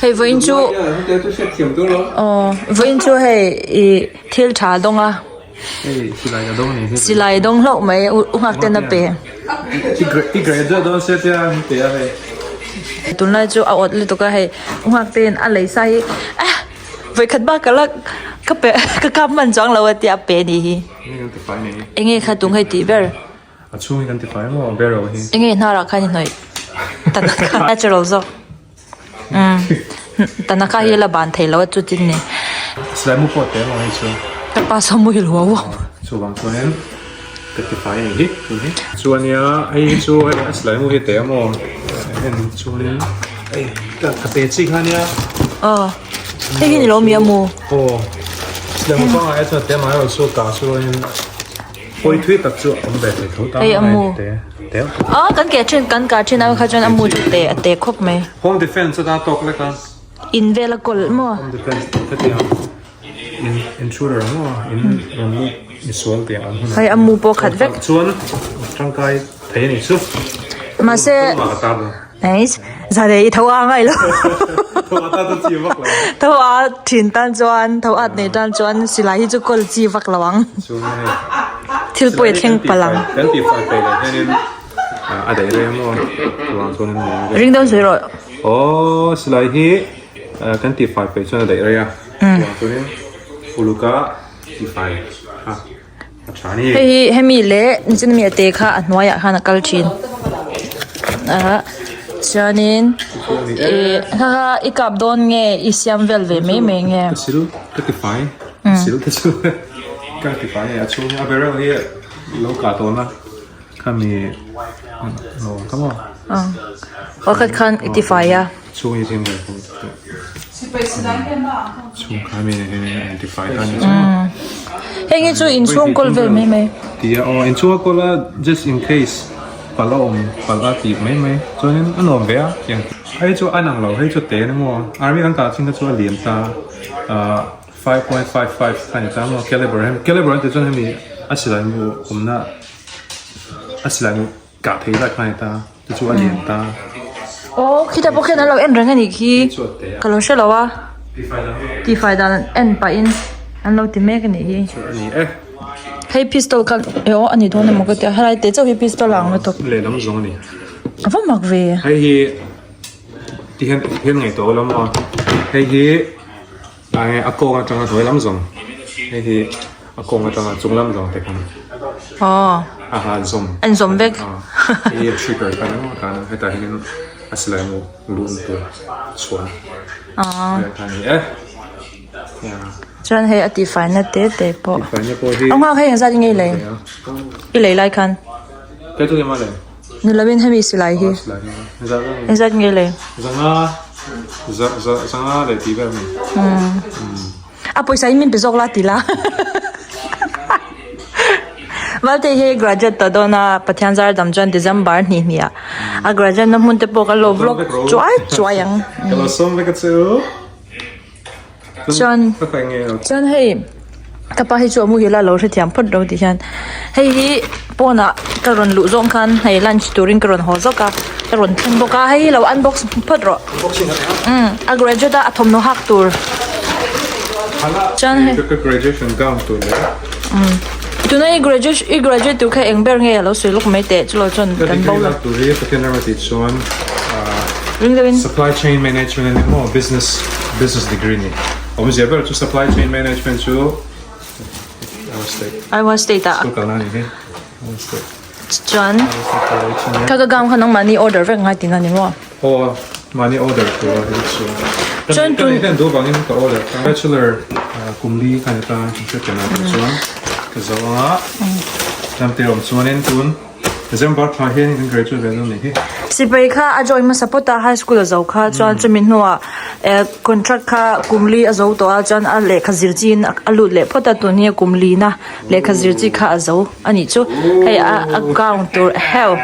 Hei vawiin chu aw vawiin chu hei ih thil tha a dawng a silai a dawng hlauh mai u nghak ten a pe tunlai chu a awt lutuk a hei u nghak ten a lei sa hi eh vawikhat bak a la ka pe ka kap hman chuang lo a tia a pe a nih hi eng nge kha tung hei tih ber. A chhung hi kan ti fai maw barrel hi. Enge hnarah khan i hnawih tanakha natural zawk umm tanakha hi la ban thei lo a chutin ni. Silai mu pawh tel ang hei chu. Ka pa saw muhil huau huau. Chuvang chuanin ka ti fai a ni hi tun hi. Chuan nia hei hi chu hei a silai mu hi a te a maw en chuanin hei ka ka te chi kha nia. Aw hei hi ni lo mi a mu. Aw silai mu pangngai chuan a te amaherawhchu chu ka chuanin. Pawi thui tak chu awm ve thei tho ta mai te te. Aw kan ke thin kan kah thin ang kha chuan a mu chu te a te khawp mai. Home defense ata tawk lek a. In vel a kawlh maw. Home defense heti ang in intruder ang maw in rawn lut misual tih ang hun. Hei a mu pawh khat vek. Chuan tangkai thei a ni chu. Mahse. Nice. Zane i tho a ngai lo. Tho a tan chi vak lo. Tho a thin tan chuan tho at nei tan chuan silai hi chu kawl chi vak lo ang. Thil pawh i thleng palh ang. Kan ti fai pe leh hianin a daih rei maw chuang chuan in Ring dawn sawi rawh. Aw silai hi kan ti fai pe chuan a daih rei a. Chuang chuanin uluka ti fai a. Hei hi hemi leh nichin ami a te kha a hnuaiah khan a kal thin ah chuanin ih kha kha i kap dawn nge i siam vel ve mai mai nge. Ka sil ka ti fai sil te chu ka ti fai a chhung a barrel hi lo kah tawhna khami lo ka maw. Pakhat khan i ti fai a. Chhung hi thil nge chhung kha mi an ti fai ta ni chu. Heng hi chu inchhung kawl vel mai mai. Tia aw inchhung a kawl a just in case palh a awm palh a tih mai mai chuanin a nuam ve a tiang hei chu a nang lo hei chu te ni maw army kan kah chin kha chu a lian ta ah 5.55 kha ni ta maw caliber caliber an tih chuan hemi a silai mu awmna a silai mu Kah thei zat kha a ni ta, chu chu a lian ta. Aw khitah pawh khian an lo en reng a nih khi ka lo hre lo a tifai dan an en pahin an lo ti mek a nih hi. Chu a ni e. Hei pistol kha e aw a ni dawn emaw ka tia helai te chauh hi pistol a ang lutuk. Lehlam zawng a ni. A va mak ve. Hei hi ti hian hian ngaihtuah ula maw hei hi. Enge a kawng atanga hnuai lam zawng hei hi a kawng atanga chung lam zawng te khan aw a han zawm an zawm vek hei hi trigger khan emaw tan hetah hian a silai mu luh na tur chhuan aw kha a ni e chuan hei a tihfai na te te pawh tihfai na pawh hi a nghak hei engzat nge i lei i lei lai khan kei chu engmah lei. Ni lovin hemi silai hi engzat nge le? Zanga za za zanga leh tih vel a ni. A pawisa hi min pe zawk la ti la. Valte hi graduate tawh dawn a Pathian zar dam chuan December hnih hnih ah a graduate na hmun te pawh kan lo vlog chuai chuai ang. Ka lo sawm vek a chu. Chuan chuan hei ka pa hi chu a muhil a lo hrethiam phawt lo tih hian hei hi pawnah ka rawn luh zawng khan hei lunch turin ka rawn haw zawk a ka rawn thleng bawk a hei hi lo unbox phawt rawh umm a graduate a a thawmhnaw hak tur chuan hei umm tuna i graduate i graduate tur kha eng ber nge a lo sawi lawk mai teh chulo chuan kan bo lo. Ring deuhin. Supply chain management a ni maw? Business business degree ni. Awmzia ber chu supply chain management chu Iowa State. Iowa State ah. School kalna a ni hi. Iowa State. Chuan kha ka gown kha nangmahni order vek ngai tihna ni maw? Aw mahni order tur a hei chu. Chuan tun. Ka duh vangin ka order. Bachelor kumli kha ni ta instructor ah chuan ka zo anga. Tlangte awm chuanin tun. December thla hian kan graduate ve dawn nih hi. Sipai kha a join hmasa phawt a, high school a zo kha chuan chumi hnuah eh contract kha kum li a zo tawh a chuan a lehkha zir chiin a lut leh phawt a tun hi kum li na lehkha zir chi kha a zo a nih chu hei a a gown tur heuh.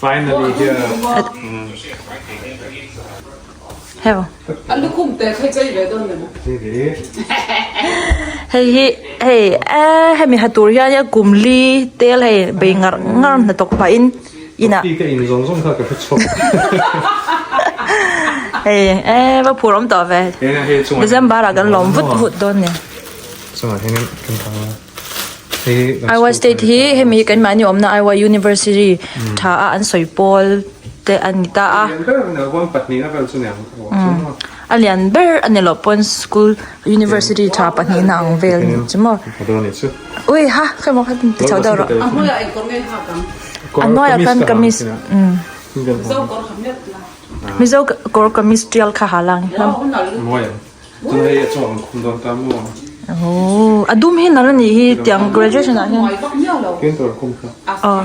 Finally here. Heuh. Hei hi hei eh hemi ha tur hian a kum li tel hei bei ngar ngar hnathawk pahin inah. Coffee ka in zawng zawng kha ka hre chhuak. Hei e va phur awm tawh ve. December ah kan lawm vut vut dawn ni. Chungah hianin kan thang a. Hei Iowa State hi hemi hi keimahni awmna Iowa University tha a an sawi pawl te a ni ta a. A lian ber a ni loh pawn school university tha pahnihna ang vel ni chu maw. Ui ha khawi maw kha ti chho deuh rawh. A hnuaiah khan kamis umm. Mizo kawr kamis tial kha ha lang hlawm. Aww a dum hi nalh a nih hi tiang graduation ah hian. Aw.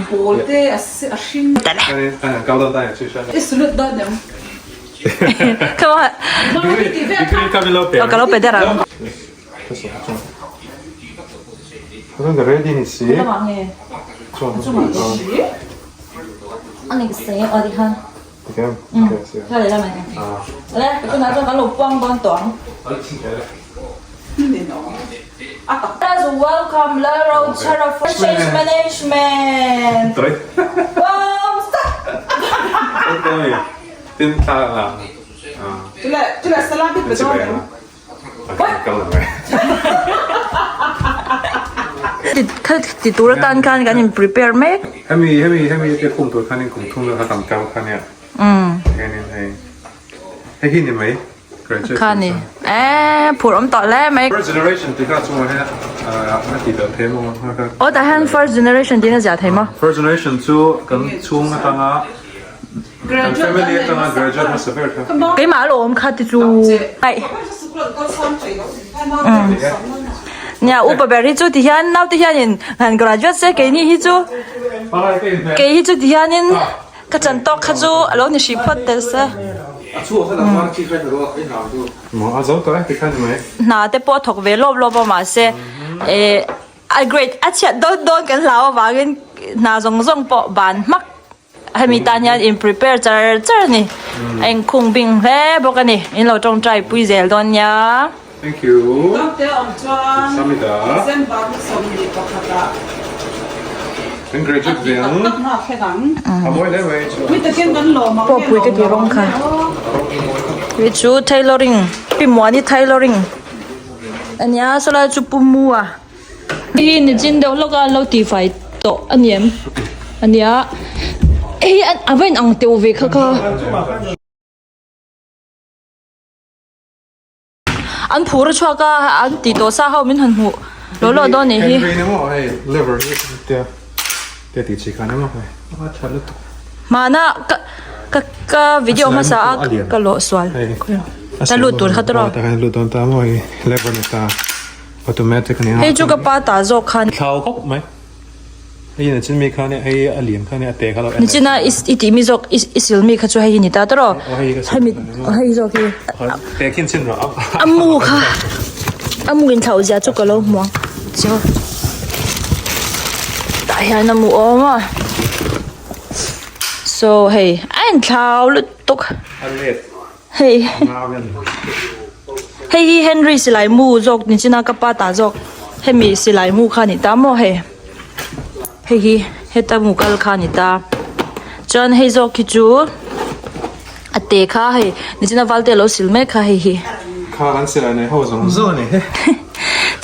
Aw ka lo pe der ang. Let's welcome Laro Chara for Change Management. Ti tur atan khan kan in prepare mek. Hemi hemi hemi te khum tur khanin kum thum vel kha kan kal kha nia. Umm. Hianin hei hei hi ni mai graduate Kha ni. Eee phur awm tawh hle mai. First generation tih kha chungah hian a tih belh thei maw kha kha. Aw tah hian first generation tiin a ziah thei maw? First generation chu kan chhung atanga Kan family atanga graduate hmasa ber kha. Keimah a lawm kha ti chu. Aih. Nia upa ber hi chu ti hian naute hianin han graduate se keini hi chu kei hi chu ti hianin ka chan tawk kha chu a lo ni hrih phawt tel se. Hna te pawh a thawk ve lawp lawp a mahse eh a grade a chhiat dawn dawn kan hlau avangin hna zawng zawng pawh ban hmak. Hemi tan hian in prepare char char a ni. A inkhung bing hle bawk a ni. In lo tawngtai pui zel dawn nia. Thank you. Dawngte awm chuan Samida. December ni 21 ah Kan graduate ve ang. Tak tak nghak hlek ang. A mawi hle mai chu. Mi takin kan lawm ang Pawh pui ka ti rawng kha. Hei chu tailoring Pi Muani tailoring a nia sawlai chu Pu Mua. Hei nichin deuh lawk a an lo tihfai tawh a ni em a nia hei a va in ang teuh ve kha kha an phur a chhuak a an tih tawh sa ho min han hmuh law law dawn a nih hi. Hmana ka ka ka video hmasa a ka lawh sual ta lut tur kha tawh Automatic ania. Hei chu ka pa ta zawk khan. Thlau khawp mai. Hei in chin mi khan hei a lian khan a te kha lo en. Nichina i tih mi zawk i sil mi kha chu hei hi ni ta tawh rawh. Hemi hei zawk hi. Te khin chin rawh. A mu kha a mu in thlauh zia chu ka lo hmu ang. Chu tah hian a mu awm a. So hei a in thlau lutuk. A let. Hei hei hi Henry silai mu zawk ni chin a ka pa ta zawk hemi silai mu kha a ni ta maw hei hei hi heta mu kal kha a ni ta chuan hei zawk hi chu a te kha hei nichina valte alo sil mek kha hei hi. Kha kan silai nei ho zawng zawng a ni he.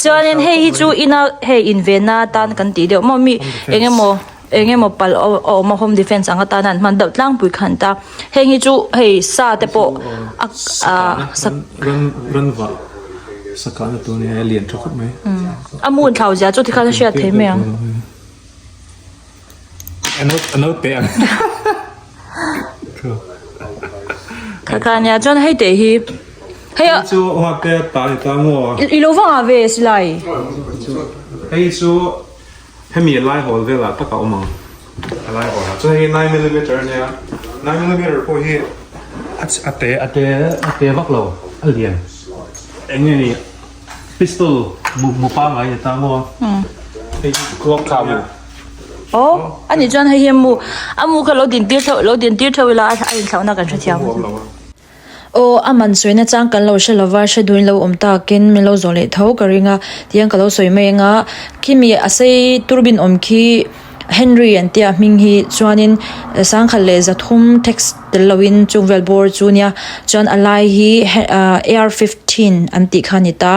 Chuanin hei hi chu ina hei invenna atan kan tih deuh maw mi eng emaw. Eng emaw palh a awm a home defence ang atana an hman deuh tlangpui kha an ta. Heng hi chu hei sa te pawh a a ran ran vah sakahna tur nia a lian tha khawp mai. A mun thlau zia chu tikhan a hriat thei mai ang. A no a no teh ang. Kha kha nia chuan hei teh hi hei a. Hei chu hoa te ta ni ta maw. I lo vang ah ve silai. Hei chu. Hemi a lai hawl velah tak a awm ang, a lai hawl ah chuan hei 9 millimeter a nia, 9 millimeter pawh hi a te a te a te vak lo a lian eng nge ni pistol mu mu pangngai ni ta maw hei hi clock kha a Aw a nih chuan hei hi a mu a mu kha lo din tir theuh lo din tir theuh ila a inthlauhna kan hrethiam. Aw, a man sawina chang kan lo hre lova, hre duhin lo awm takin min lo zawh leh tho ka ring a, tihian ka lo sawi mai ang a, khimi a sei turbin awm khi. Henry an tia hming hi chuanin sangkhat leh zathum tax tel loin chung vel bawr chu nia chuan a lai hi ar 15 an tih kha a ni ta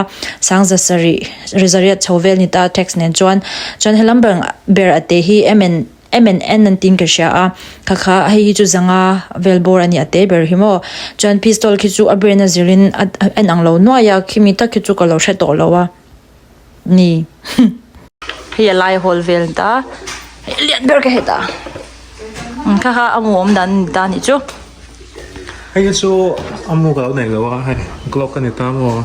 sangza sarih rizariat chho vel a ni ta tax nen chuan chuan helam ber ber a te hi M and M and N an tiin ka hria a kha kha hei hi chu zanga vel bawr a ni a te ber hi maw chuan pistol khi chu a brand a zirin a en ang lo nuai a khimi tak hi chu ka lo hre tawh lo a. Ni. Hei a lai hawl vel ta. Hei a lian ber ka heta. Kha kha a mu awm dan ni ta nih chu. Hei hi chu a mu ka lo nei lo a hei glock a ni ta maw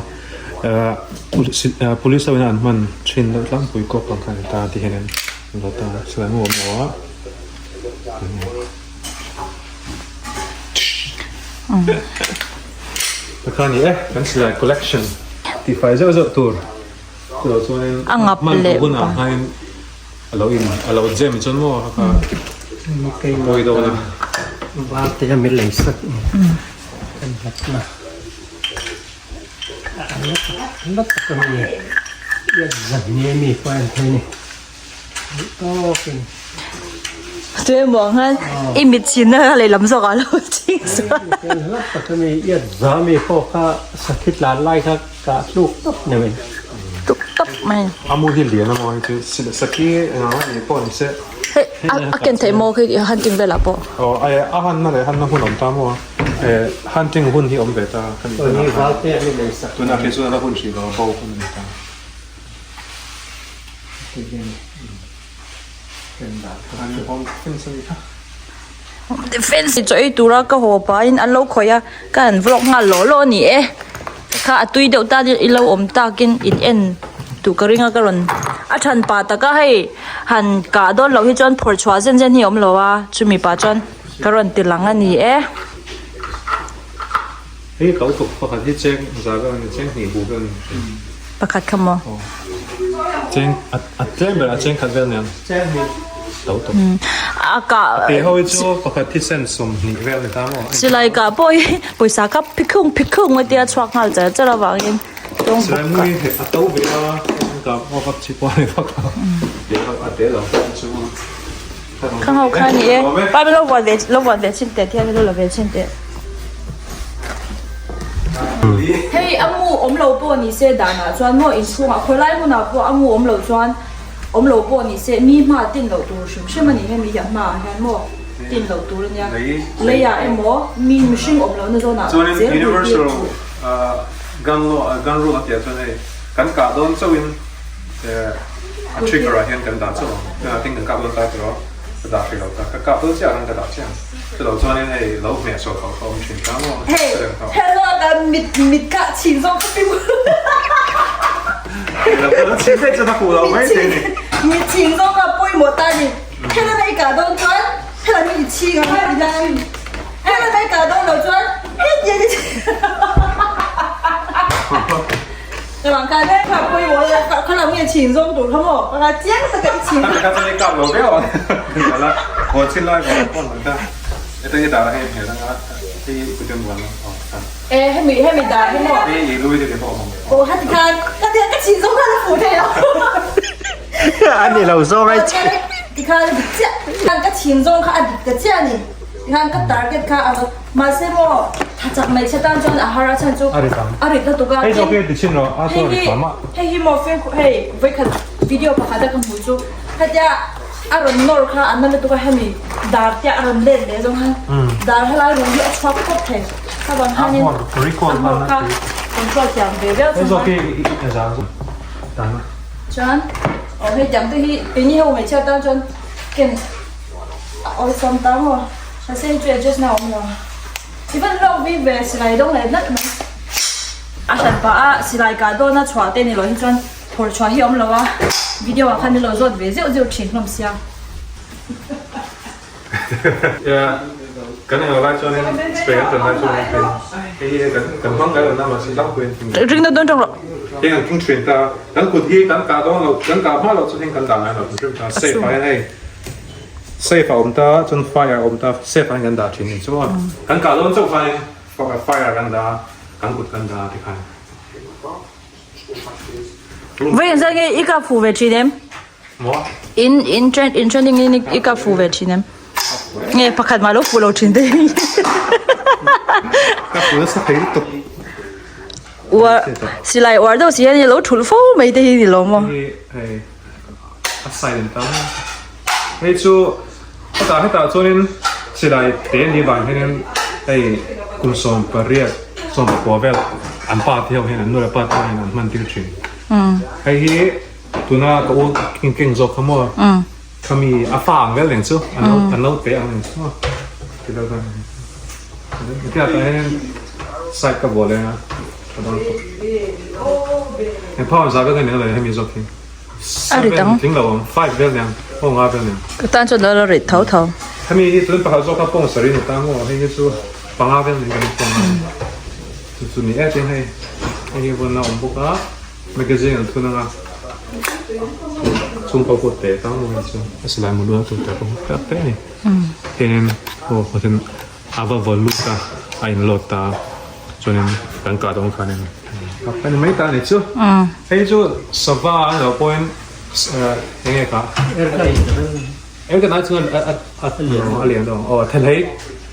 police ho in an hman thin deuh tlangpui glock ang kha a ni ta ti hian an lo ta silai mu awm lo a. Kha ni e kan silai collection tihfai zeuh zeuh tur chutah chuanin A ngap hman leh duh hunah pa. khanin a lo in a lo jam chuan maw a kha pawi dawn a. Var te a mi lei sak kan hlat na a la tak la tak a mi iat zan ni a mi pawh a en thei a ni. Tuemaw ang hian i mit chhin na lehlam zawk ah lo ching chuan. Tuk tawp mai. A mu hi lian a maw hei chu sakhi engah nge ni pawh ni se. Hei a ken theih maw khi hunting velah pawh. Aw a hanna leh hanna hun awm ta maw hunting hun hi awm ve ta. Tunah khi chuan a la hun hrih lo a bo hun a ni ta. Defense chaw ei tura ka haw pahin an lo khawih a ka han vlog nghal lawh lawh a ni e kha a tui deuh tan i lo awm takin in en duh ka ring a ka rawn a than pah taka hei han kah dawn loh hi chuan phawrh chhuah zen zen hi a awm lo a chumi pah chuan ka rawn ti lang a ni e. Hei kau tuk pakhat hi cheng za vel a ni cheng hnih bu vel a ni. Pakhat kha maw? Cheng a tlem ber a cheng khat vel nen. Cheng hnih. To tuk. A kah. A te ho hi chu pakhat hi sen 20 vel ni ta maw? Silai kah pawh hi pawisa kha phikhung phikhung a tia chhuak nghal char char avangin tawng bawk Silai mu hi a to ve a kah pawh vak chi pawh a ni vak lo. A te lo chu. Khang ho kha ni e. Pa min lo vuan ve lo vuan ve chhin teh thian min lo la ve chhin teh. Hei a mu awm lo pawh ni se danah chuan maw inchhungah khawilai hmunah pawh a mu awm lo chuan awm lo pawh ni se mi hma tin loh tur hrim hrim a ni hemi hi a hmaah hian maw tin loh tur a nia leiah emaw mi mihring awm lohna zawnah Chuanin zel tur universal tir gun law gun rule a tih ah chuan hei kan kah dawn chauhin A trigger ah hian kan dah chauh ang, tunah tin kan kap dawn ta tiraw, ka dah hrih lo ta, ka kap dawn chiah ah khan ka dah chiah ang, chulo chuanin hei lo hmeh sual kho kha awm thin ta maw, Hei hello ka mit mit kah chhin zawng ka pim Lo lo chhin daih chuan a huh lo mai thei ni. Mit chhin zawng ka pawimawh ta ni, hello na i kah dawn chuan hello hi i chhing ang a ti lai, hello na i kah dawn lo chuan hetiang i chhing. Chuan ka leh kha pawimawh la kha lam nge chhin zawng tur kha maw ka chiang taka i chhin. Ka ka kap lo viau ang la hawn chin lai vang pawn ang ta hetang hi dar hei hmel anga hei kuten buan ang aw ta. E hemi hemi dar hi maw. Hei i lui te te pawh awm ang. Aw heti khan ka tia ka chhin zawng khan a fuh thei lo. A ni lo zawng ai chhin. Tikhan a dik chiah khan ka chhin zawng kha a dik ta chiah a ni. Tikhan ka target kha a Mahse maw tha chak mai che tan chuan a har a chhan chu A rit ang. a rit lutuk a Hei zawk hi ti chhin rawh a chu a rit tam a. Hei hi maw fimkhur hei vawikhat video pakhat a ka hmuh chu hetia a rawn nawr kha a na lutuk a hemi dar te a rawn let leh zawng khan dar helai rung hi a chhuak khawp thei kha vang khanin A hmawr recall a hmawr kha control thiam ve viau Hei chuan zawk hi i a zang zawk tan a. Chuan aw hei tiang te hi keini ho hmeichhia tan chuan ken a awlsam ta maw. Mahse hei chu adjust na a awm lo. I van hlawk bik ve silai dawng leh nalh mai. A hran pah a silai kah dawn a chhuah te ni lo hi chuan phawrh chhuah hi a awm lo a, video ah khan min lo zawt ve zeuh zeuh thin hlawm sia. Kan englo lai chuanin spray an tan lai chuanin hei hi kan kan hmang ngai lo na mahse tlangpuiin Ring deuh dawn tawk rawh. Heng an king thin ta kan kut hi kan kah dawn lo kan kah hma loh chu heng kan dah ngai lo kan hrim ta safe ah hian hei. Safe a awm ta chuan fire a awm ta safe ah hian kan dah thin ni chuan kan kah dawn chauh khanin fire kan dah a kan kut kan dah a tikhan. Vawiin zan nge i kap fuh ve thin em? In in train in training in i ka fu ve thin em? Nge pakhat mah lo fu lo thin te hi. Ka fu nasa thei lutuk. Uar silai uar deuh si hian i lo thulh fo mai te hi ni lo maw? Hei hei a silent a hei chu hetah hetah chuanin silai te ni vang hianin hei kum 18 19 vel an pa te ho hian an nu leh pa te ho hian an hman tir thin. Hei hi Tuna ka u keng keng zawk kha maw? Khami a fa ang vel reng chu a no a no te ang reng chu maw? Ti deuh khan hetia tah hian side ka bual eng a ka dang tawp. Eng power zah vel ka nei lo hemi zawk hi. Seven tling lo ang five vel niang aw nga vel niang. Ka tan chuan lo rit tho tho. Hemi hi tun pakhat zawk kha pawng sarih ni ta maw hei hi chu panga vel ni kan pawng a. Chu chu ni e tin hei hei hi vawn a awm bawk a. Magazine an thun anga chhungkaw pawh te tang mai chu a silai mu luah tur te pawh tak te a ni tin aw khatin a va vaw lut a a in load ta chuanin kan kah dawn khanin a ni mai ta a ni chu hei chu sava a ni loh pawhin eng nge kah eng ka nai chuan a a a lian deuh ang aw thelhei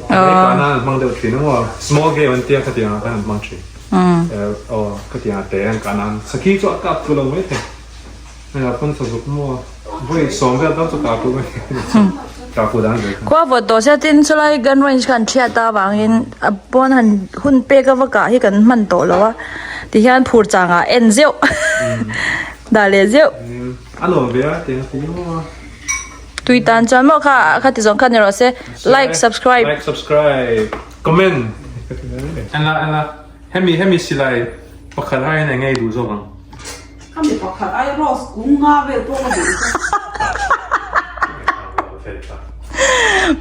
thelhei kah nan an hmang deuh thin a maw small game an tia khatiang ah khan an hmang thin. Aw ka ti a te an kah nan sakhi chu a kap chu lo mai thei hei a pawn sazuk maw vawi sawm vel deuh chu kah put mai kah put dan ve kha. Khua vawt tawh sia tin chulai gun range khan thiat a vangin a pawn han hun pek a va kah hi kan hman tawh lo a tihian phur changah en zeuh dah leh zeuh. A nuam ve a tiang a ti maw a. Tui tan chuan maw kha kha ti zawng kha ni rawh se like subscribe. Like subscribe. Comment! Enla enla hemi hemi silai pakhat aiin eng nge i duh zawk ang? Hemi pakhat ai rose kung nga vel pawh ka duh zawk.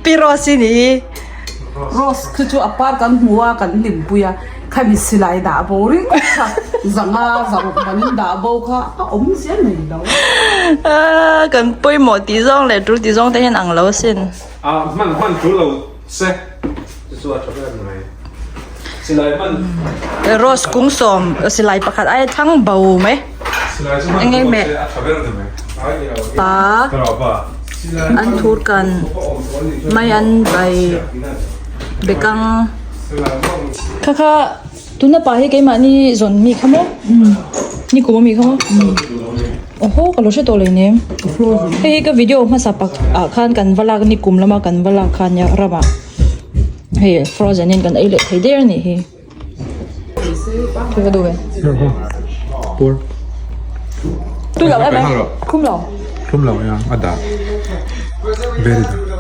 Pi Rose i nih hi. Rose khi chu a par kan hmu a kan hlimpui a, khami silai dah bo ringawt kha zanga zaruk manin dah bo kha a awm zel nei lo. Kan pawimawh tih zawng leh tul tih zawng te hian ang lo asin. A hman hman tul lo se. Chu chu a tha ber mai. Silai hman. Rose kung sawm silai pakhat aia thlang bo mai. Silai chu hman tul lo se a tha ber mai. Pa an thur kan mai an bai bekang. Kha kha tuna pa hi keimahni zawn mi kha maw ni kum ami kha maw awhaw ka lo hre tawh leh nem hei hi ka video hmasa pak ah khan kan va lak ni kum lama kan va lak khan nia ramah hei frozen in kan ei leh thei der a nih hi thu ka duh ve tu lo em em khum lo khum lo ya a dah very good.